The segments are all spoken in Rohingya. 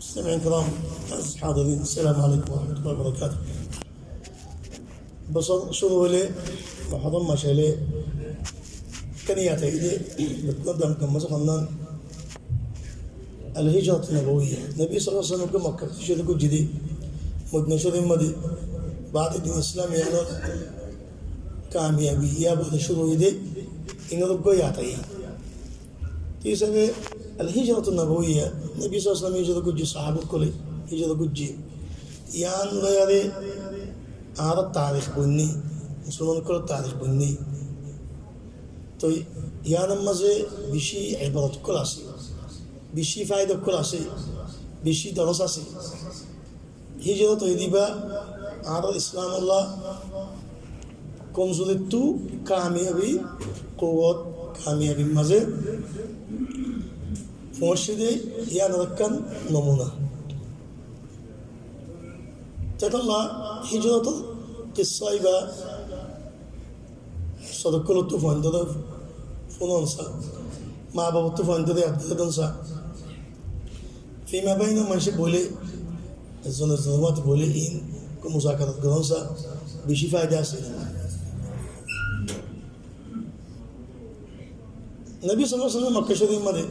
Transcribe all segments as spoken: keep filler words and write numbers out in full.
Muslimin kiram, aziz hadirin, assalamu alaikum wa rahmatullahi wa barakatuh. Bosór cúru óile, Muharrom mac óile, kene yad aiyé de, bekkúnor dam gom mazé honnán, Al-Hijratun Nabawiyya. Nobi sallallahu alaihi wasallam ke Mokka cúru goijjé de, Modina Córif mazé, baade din Islam iyanor kamiyabi, yar baade cúru óiye de, inor uggwá yad aiyé. Te hísabe Al-Hijratun Nabawiyya, Nobi sallallahu alaihi wasallam hijrot goijjé, sahaba ókkole hijrot goijjé. Yián loiyaré añára tarikh boinné, musolman ókkolor tarikh boinné. Toi yiánor mazé beci ibrot ókkol asé, beci faida ókkol asé, beci doros asé. Hijrot óiye de ibá añárar Islam olla komzurittú kamiyabi, kuwot, kamiyabir mazé foóñiccé de, yián ekkán nomuna. Tetolla hijrotor kissa ibá sodokkolottu fuain dóre fúnon sa, ma babottú fuain dóre yad diyon sa. Fima baina maincé boile, ezzon ezzonor mazé boile, in ko muzakarat goron sa, beci faida asé. Nobi sallallahu alaihi wasallam Mokka Córif mazé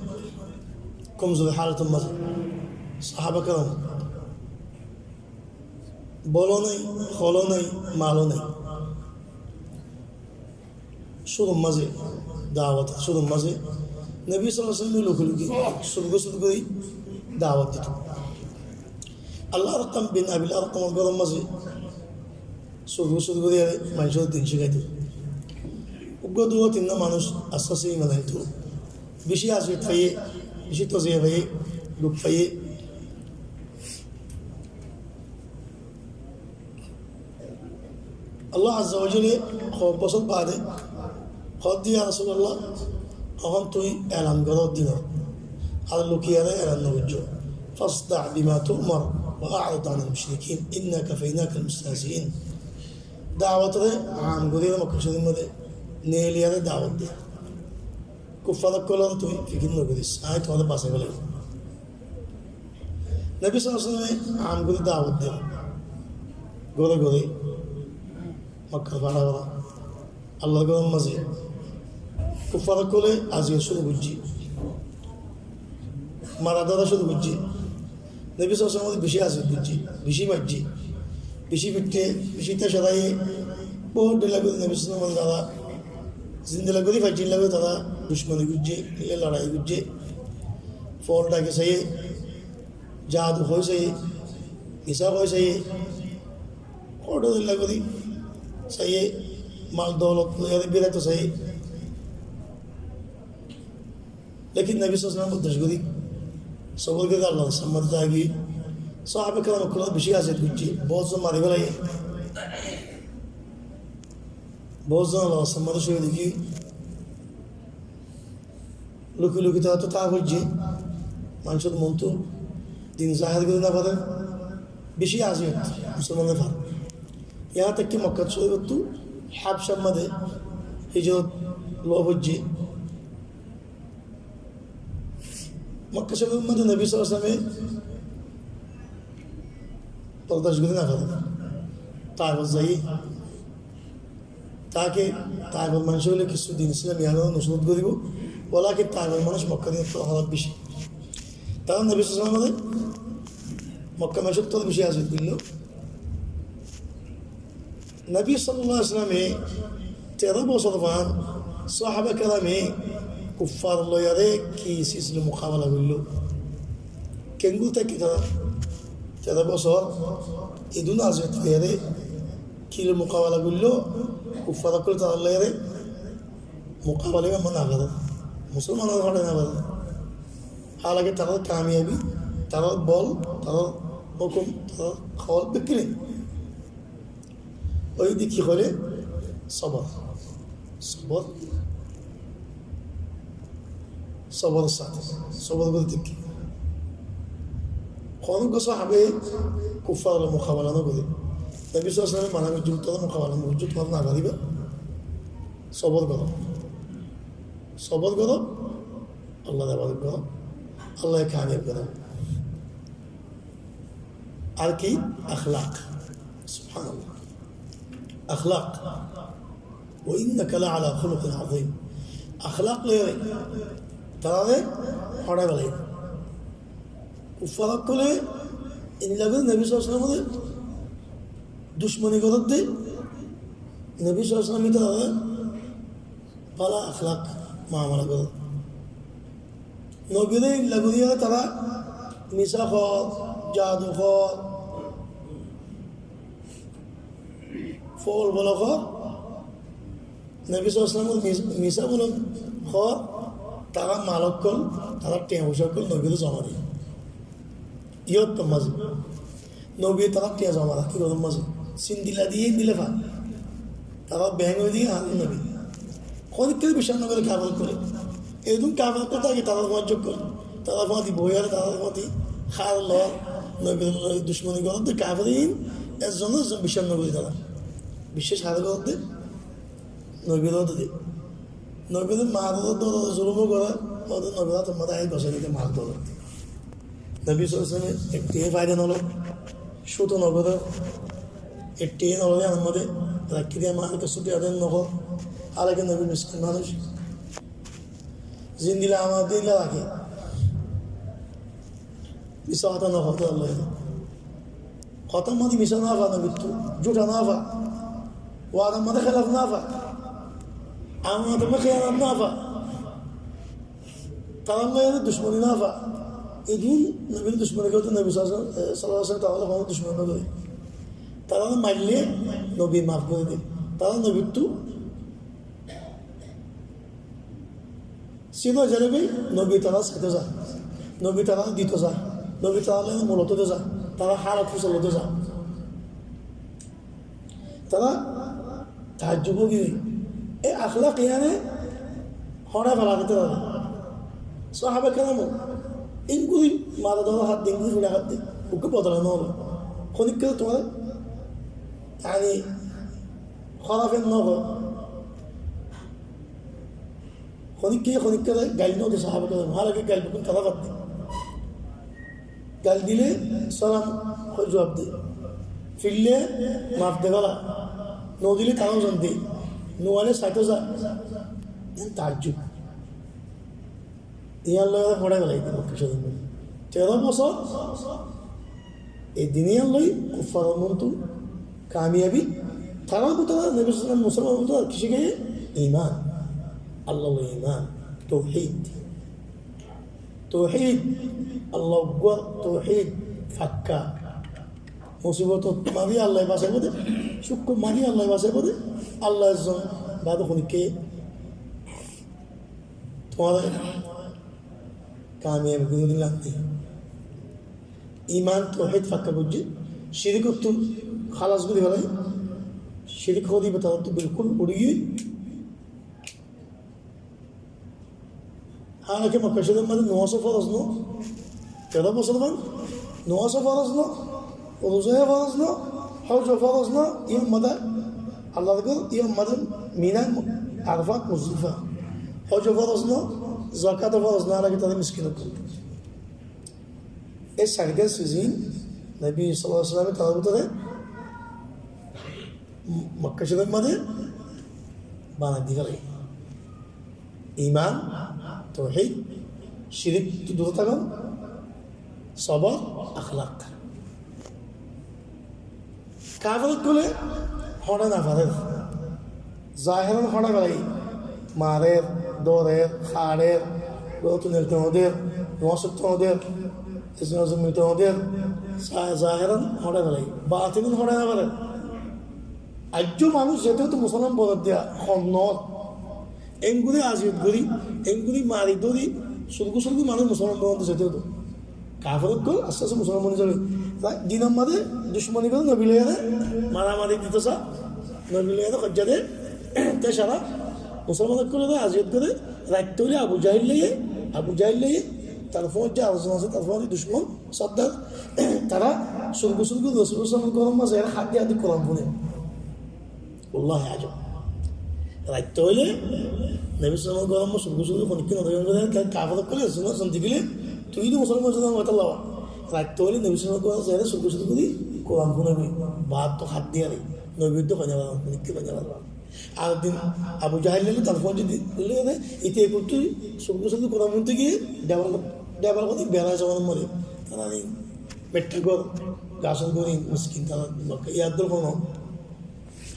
komzuri halotor mazé, sahaba keram, bolo nai, holo nai, malo nai. Cúrur mazé, dawot cúrur mazé, Nobi sallallahu alaihi wasallam luki luki, sudgói sudgói dawot dito. Al-Arqam bin Abil Arqamor góror mazé sudgói sudgói diyaré maincóre din cíkaito. Uggwá duwá tinnwá manúic asté asté iman aito. Beci aziyot faiyé, beci toziya faiyé, duk faiyé. Allah Azza wa Jalla hoó bosór baade hoó de, "Ya Rasulallah, ehón tui elan goró dinor, ar lukiyaré elan no goijjó. Fasda' bima tu'mar wa a'rid anil mushrikin, inna kafaynakal mustahzi'in." Dawotoré am gorí Mokka Córif mazé neeliyaré dawot de. Kuffar ókkoloré tui fikir no goris, añí tuáñre basai felaiyum. Nobi sallallahu alaihi wasallame am gorí dawot der. Góre góre, Mokkar fara fara, Allar góror mazé. Kuffar ókkole aziyot cúru goijjé. Mara dóra cúru goijjé. Nobi sallallahu alaihi wasallam beci aziyot goijjé, beci maijjé, beci fitte, beci tecaraye, bout dilla gorí Nobi sallallahu alaihi wasallam tara zindilla gorí faijjé, dilla gorí tara ducmoni goijjé, lorái goijjé, fol dhaki saiyé, jadu hoi saiyé, misa hoi saiyé, bout dilla gorí saiyé, mal doulot loiyaré beraito saiyé. Lekin Nobi sallallahu alaihi wasallam bordac gorí, sobor gorí Allar rastar mazé zagói. Sahaba keram ókkol beci aziyot goijjé, bout zon mari felaiyé, bout zon Allar rastar mazé cóhid óiye. Luki luki tara tó táka foijjé, maincór montú din zaher gorí no fare, beci aziyot musolmanor fare. Yián táki Mokka Córifottú Habcar mazé hijrot lowa foijjé. Mokka Córifor mazé Nobi sallallahu alaihi wasallame bordac gorí no fare. Taifot zaiyé. Táke Taifor maincé óile kissú din Islam yián nusrot goríbo. Walakin Taifor manúic Mokka din to hóraf beci. Tara Nobi sallallahu alaihi wasallame Mokka maincór to beci aziyot goilló. Nobi sallallahu alaihi wasallame teró bosór fán sahaba kerame kuffar loiyaré ki siz loi mukabela goilló? Kengóri táki tara teró bosór idún aziyot loiyaré ki loi mukabela goilló? Kuffar ókkole tara loiyaré mukabela iba no goré. Musolman ókkole no goré. Halake tarar kamiyabi, tarar bol, tarar hókum, tarar hol bekkún. Ói de ki hoilé? Sobor. Sobor. Sobor or sáte. Sobor gorí táke. Honó uggwá sahabe kuffar loi mukabela no goré. Nobi sallallahu alaihi wasallame mana goijjé, "Tuáñra mukabela no goijjó, tuáñra no goríba. Sobor goró. Sobor goró. Allar ibadat goró. Allaré kamiyab goró." Ar ki? Akhlak. Subhanallah. Akhlak. Wa innaka la ala khuluqin azim. Akhlak loiyóre tarare hórai félaiye. Kuffar ókkole endilla gorí Nobi sallallahu alaihi wasallamore ducmoni gorédde, Nobi sallallahu alaihi wasallame tarare bála akhlak muamala gorér. Nobire endilla gorí tará misá hoór, jadu hoór, fool bol hoór, Nobi sallallahu alaihi wasallamor mis-, misá bol hoór, tará mal ókkol, tará tiañ foicá ókkol nobire zoma diye. Iyóttor mazé. Nobiye tará tiañ zoma rakí gorór mazé. Sindilla diye endilla fa. Tará beén ói diye, añárar nobi. Honikká biccác no goré kafer ókkole. Edún kafer ókkol táke tarár fúañti ókkol. Tarár fúañti boiyóre, tarár fúañti hár loór, nobir loi ducmoni gorédde kafer ín, ezzone ezzon biccác no goré tará. Biccác hare gorédde? Nobire de. Nobire mare de, dóre de, zulum goré, óde nobir átor mazé aiyér gosái dite mare dóre. Nobi sallallahu alaihi wasallam ektiye faida no ló, cúto no goré, ektiye no ló, añár mazé rakí diye mare, ekta cúto ade no hoó, hálaki nobi miskin manúic. Zendilla amar dilla raké. Misá hotá no hoó, Allah. Hotár mazé misá no fa, nobittú, zútha no fa, wadar mazé hélaf no fa, amanot mazé hiyanot no fa, tarár loi ducmoni no fa. Edún nobir ducmoni gorédde, Nobi sallallahu alaihi wasallam, e, sallallahu alaihi wasallam tarár loi hono ducmoni no goré. Tará maille nobi maf gorí diye. Tará nobittú Sino zene bái, nobi tará saito za, nobi tará dito za, nobi tará loi mulokat za, tará hálot fusal loto za. Tará taajjub ói giyé. E akhlak iyáne hórai félai dito tará. Sahaba keram engori mara dóra hádde, engori fira hádde, uggwá bodola no óibo. Honikka tuáñra, yani, hóraf no óibo. Honikka, honikka gail no de sahaba keram, hálaki gail bekkún tará fadde. Gail dile salam hoi zuab de. Fille maf de bála. No dile tará zon de. No aile saito za. En taajjub. Iyan loi hórai félai diye Mokka córof. Teró bosór e din iyan loi kuffar ókkol kamiyab. Tará bútore Nobi sallallahu alaihi wasallam musolman bútore ki cíkaiye? Iman. Allah loi iman. Touhid. Touhid. Allah uggwá, touhid fakka. Musibot mazé Allah basaibo de, cúk mazé Allah basaibo de, Allah ezzon bade honikka tuáñra kamiyab gorí diyé. Iman, touhid fakka goijjé, cirik ottú hálas gorí félaiye, cirik hoó de ibá taráttu bilkul uri giyé. Hálaki Mokka córof mazé nomaz ó foroz no, teró bosór fán, nomaz ó foroz no, ruza ó foroz no, hoj ó foroz no, iyan mazé Allar gór, iyan mazé Mina, Arafat, Muzdalifa. Hoj ó foroz no, zakat ó foroz no, hálaki tará miskin ókkol. E sairgán siz Nobi sallallahu alaihi wasallam e tará bútore Mokka córof mazé banai di félaiye. Iman, touhid, cirik ottú dure táka, sobor, akhlak. Kafer ókkole hórai no farer. Zaheran hórai félaiye. Marer, dórer, harer, górottu neelto no der, nomaz foitto no der, ezzon ezzon milto no der. Za-, zaheran hórai félaiye. Batinan hórai no farer. Aijjó manúic zetót musolman bonoddé hom no. Engori aziyot gori, engori mari dóri, surgu surgu manúic musolman bonoddé zetót. Kafer ókkol aste aste musolman boni zaibo. Dinor mazé ducmoni goré, nobi loi maramari dito sa, nobi loi hoijja de, te sára musolman ókkole aziyot goré, rait óile Abu Jahil loi, Abu Jahil loi, tarfore aro zon asé, tarfore ducmon, sordar, tará surgu surgu Rosul sallallahu alaihi wasallam or góror mazé hádde hádde Kuran fore. Wallahi ajob. Rait óile Nobi sallallahu alaihi wasallam or góror mazé surgu surgu fore, ki no dekíle, kafer ókkole, zon, zon dekíle, tui de musolman, musolman, musolman, Raitta óile Nobi sallallahu alaihi wasallam gorór sáide suk gosol gorí Kuran fúne goi, baáttú hát diyaré, Nobi uddé hoiná bar, honikká hoiná bar. Ar din Abu Jahil loi talfon di, buli de, ite ekottu suk gosol gorí Kuran fúnte giyé, debal, debal hono bera zobon mare. Tara din metta gor, gasor gori, miskin tara, Makka, yar dor hono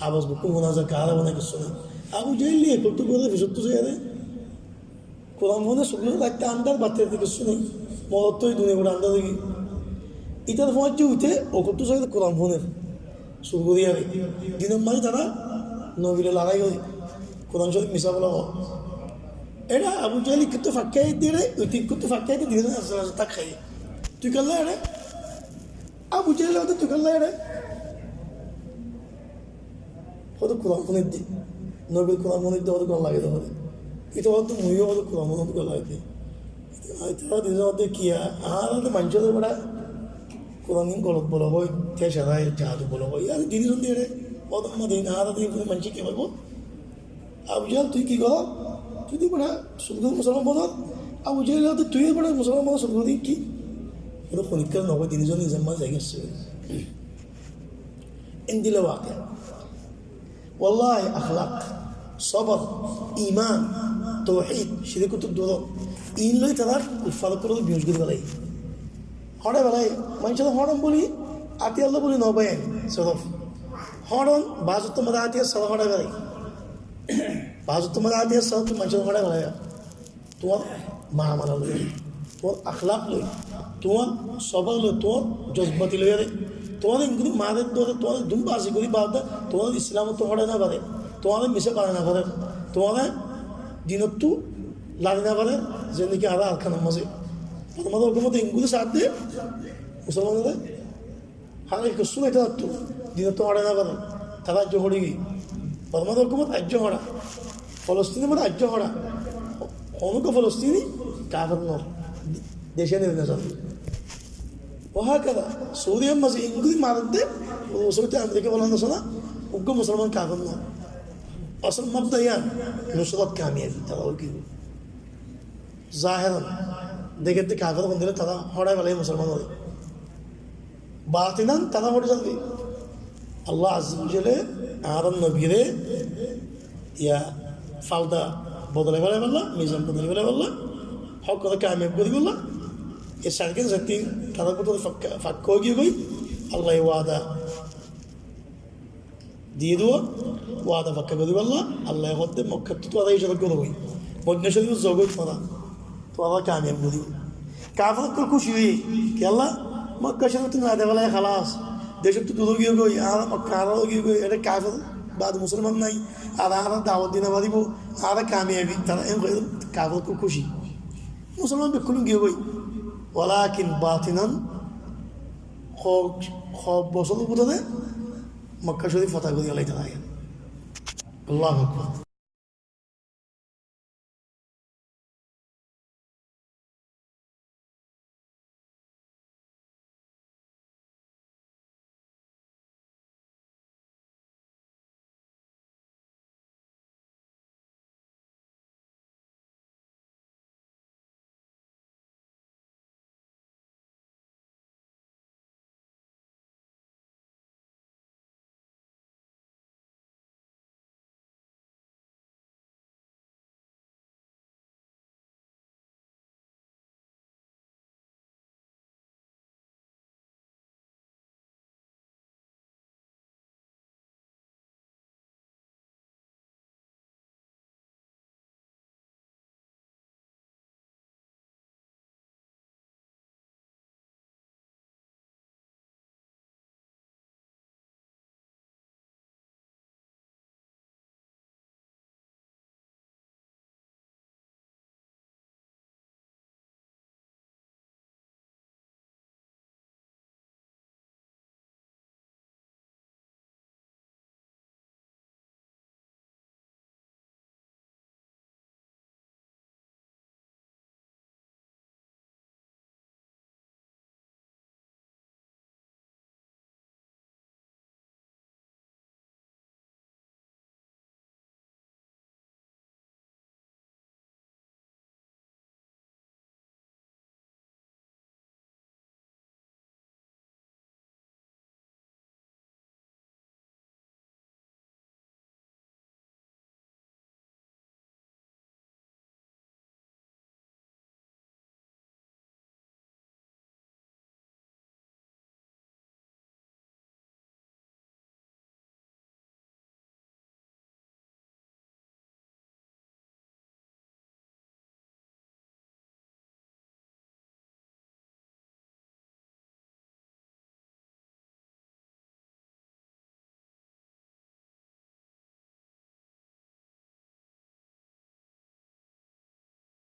abas bukku fúna za, kara bana kissú nai. Abu Jahil loi ekottu gori fisottu zaiyaré. Kuran fúne suk gosol, raitta andar, batte raitte kissú nai. Morot tó duniya gora andar ói giyé. Itar fúañijje uite, okottu sáide Kuran fúner. Suk gorí aré. Dinor maze tara Nobi loi lorai gorer. Kuran Corif misá bola hoó. Ere Abu Jahil ikkittu fakka diyaré, uite ikkittu fakka diyaré, dinor maze asé asé tak haiye. Tui kiyólla ere? Abu Jahil hoó de tui kiyólla ere? Hoó de Kuran fúnir de. Nobir Kuran fúnir de, hoó de gom lage de, hoó de. Ite hoó de muiyo hoó de Kuran fúnir de gom lage de. Ite hoó de, ite hoó de ki, añára de maincóre bera Kuran in golot bola hoi, te sarai jadu bola hoi. Ar din fúnde ere, hoó de ma din, añára din fúnde maincé ki hoibo? Abu Jahil, tui ki goró? Tui de bera suk gorí musolman bono. Abu Jahil hoó de tui bera musolman bono, suk gorí ki? Hoó de honikká no hoi, din zon nizor maze zai giyé. Endilla wakiya. Wallahi, akhlak, sobor, iman, touhid, cirik ottu dur. In loi tara kuffar ókkol biyuc gorí félaiye. Hórai félaiye, maincóre hórai buli, atiyar loi buli no bái, sorof. Hórai, baáz ottu maze atiyar sala hórai félaiye. Baáz ottu maze atiyar sala tui maincóre hórai félaiye. Tuáñr muamala loi, tuáñr akhlak loi, tuáñr sobab loi, tuáñr jozbati loi ere, tuáñre engori mare dóre, tuáñre dum basi gori bar de, tuáñre Islam ottu hórai no fare, tuáñre misá banai no fare, tuáñre din ottu lari no fare, zendilla ki añára Arkanor maze. Bormar hókumote engori sar de, musolmanore. Hale kessú nai tarattu, din ottu hórai no fare, tara aijjó hóri giyé. Bormar hókumot aijjó hóra, Folostinor maze aijjó hóra. Honó Folostini kafer no, dece neri no zane. Wa hakada, Saudiyar maze engori marer de, Saudi Amerika bola no zane, uggwá musolman kafer no. Asol mabda yián, nusrot, kamiyabi, tara ói giyé. Zaheran, dekér de kafer hondilla, tara hórai félaiye musolmanore. Batinan tara hóri zar de. Allah Azza wa Jalla añárar nobire ya falda bodolai félaibolla, mizan bodolai félaibolla, hók ore kamiyab goríbolla. E sargin zattin tara bútore fakka, fakka ói giyé goi. Allah ye wada diyé de, wada fakka goríbolla, Allah ye hoó de Mokkáttu tuáñra hijrot goró goi, Modina Corifor zo goi tuáñra, tuáñra kamiyab goríbo. Kafer ókkol kúci óiye, kiyólla? Mokka Corifottú nai de félaiye, halas. Decóttu dur ói giyé goi, añára Mokka añárar ói giyé goi, ere kafer bade musolman nai, ar añára dawot di no faribo, añára kamiyabi, tara en hoiye, kafer ókkol kúci. Musolman bekkún giyé goi. Walakin batinan ho, ho bosór bútore Mokka Corif fota gorí félaiye tara. Allahu Akbar.